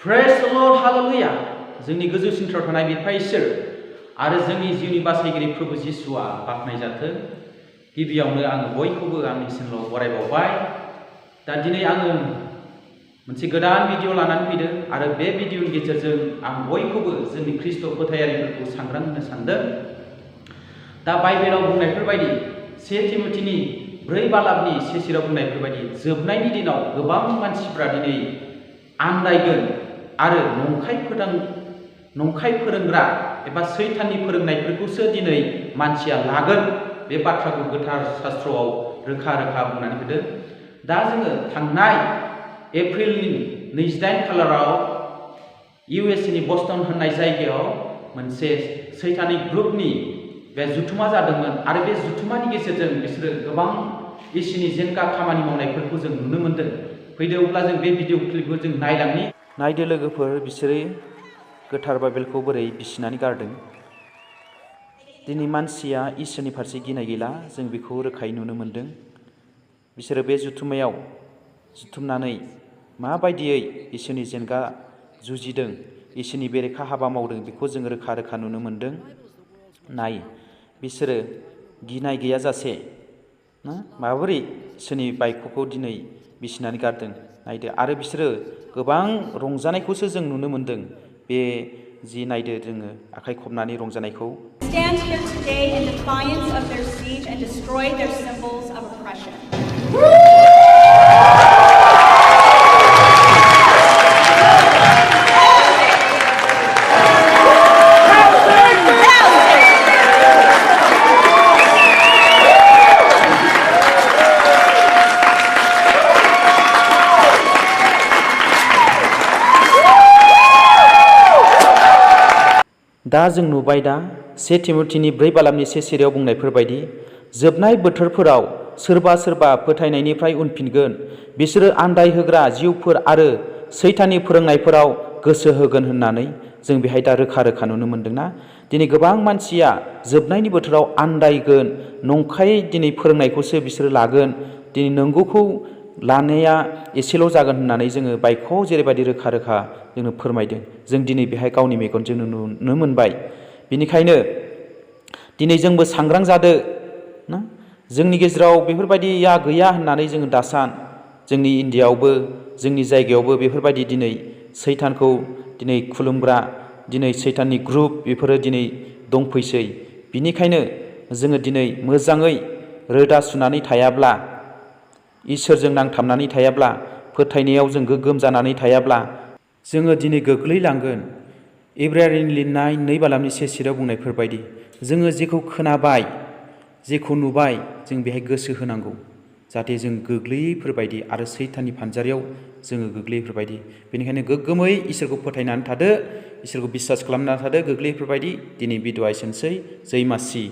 Praise the Lord, hallelujah. जोंनि गोजौसिनथाराव थानाय बिफा इसोर आरो जोंनि जिउनि बासायगिरि प्रभु जिसुआ बाख्नाय जाथों। गिबियावनो आङो बयखौबो आंनि सिगाङाव बरायबावबाय। दा दिनै आङो मोनसे गोदान भिडिअ लानानै फैदों आरो बे भिडिअनि गेजेरजों आं बयखौबो जोंनि ख्रिस्ट' फोथायारिफोरखौ सांग्रां होनो सानदों। दा बाइबेलाव बुंनायफोर बायदि 1 तिमथिनि 4 बालाबनि 1 बुंनायफोर बायदि जोबनायनि दिनाव गोबां मानसिफ्रा दिनै आन्दायगोन आरो नंखाय फोरोंग्रा एबा सैताननि फोरोंनायफोरखौसो दिनै मानसिया लागोन। बे बाथ्राखौ गोथार शास्त्रआव रोखा बुंनानै होदों। दा जोङो थांनाय एप्रिलनि 28 खालाराव USA नि बस्टन होननाय जायगायाव मोनसे सैतानिक ग्रुपनि बे जुथुमा जादोंमोन आरो बे जुथुमानि गेजेरजों बिसोरो गोबां इसोरनि जेंगा खामानि मावनायफोरखौ जों नुनो मोन्दों। फैदो अब्ला जों बे भिडिअ क्लिपखौ जों नायलांनि। नायदो लोगोफोर, बिसोरो गोथार बाइबेलखौ बोरै बिसिनानै गारदों। दिनै मानसिया इसोरनि फारसे गिनाय गैला, जों बेखौ रोखायै नुनो मोन्दों। बिसोरो बे जुथुमनानै माबायदियै इसोरनि जेंगा जुजिदों, इसोरनि बेरेखा हाबा मावदों, बेखौ जों रोखा नुनो मोन्दों। नाय, बिसोरो गिनाय गैयाजासे माबोरै इसोरनि बाइकखौ दिनै बिसिनानै गारदों नायदो। आरो बिसोरो गोबां रंजानायखौसो जों नुनो मोन्दों। बे जि नायदो जोङो आखाइ खबनानै रंजानायखौ। Stand here today in defiance of their siege and destroy their symbols of oppression. दा जों नुबाय, दा 1 तिमथिनि 4 बालाबनि 1 बुंनायफोर बायदि जोबनाय बोथोरफोराव सोरबा फोथायनायनिफ्राय उनफिनगोन। बिसोरो आन्दाय होग्रा जिउफोर आरो सैताननि फोरोंनायफोराव गोसो होगोन होननानै जों बेहाय दा रोखा नुनो मोन्दोंना। दिनै गोबां मानसिया जोबनायनि बोथोराव आन्दायगोन, नंखाय दिनै फोरोंनायखौसो बिसोरो लागोन। दिनै नंगौखौ लानाया एसेल' जागोन होननानै जोङो बाइबेलाव जेरैबायदि रोखा जोंनो फोरमायदों, जों दिनै बेहाय गावनि मेगनजों नुनो मोनबाय। बेनिखायनो दिनै जोंबो सांग्रां जादो ना। जोंनि गेजेराव बेफोरबायदिया गैया होननानै जोङो दासान जोंनि इण्डियाआवबो, जोंनि जायगायावबो बेफोरबायदि दिनै सैतानखौ दिनै खुलुमग्रा, दिनै सैताननि ग्रुप बेफोरो दिनै दंफैसै। बिनिखायनो जोङो दिनै मोजाङै रोदा सुनानै थायाब्ला, इसोरजों नांथाबनानै थायाब्ला, फोथायनायाव जों गोग्गोम जानानै थायाब्ला जोङो दिनै गोग्लैलांगोन। इब्रानिनि लिरनाय 2 बालाबनि 1 बुंनायफोर बायदि जोङो जेखौ खोनाबाय, जेखौ नुबाय, जों बेहाय गोसो होनांगौ, जाहाथे जों गोग्लैयैफोरबायदि आरो सैताननि फानजारियाव जोङो गोग्लैयैफोरबायदि। बेनिखायनो गोग्गोमै इसोरखौ फोथायनानै थादो, इसोरखौ बिसास खालामनानै थादो। गोग्लैयैफोरबायदि दिनै भिडिअ'आ एसेनोसै। जै मासि।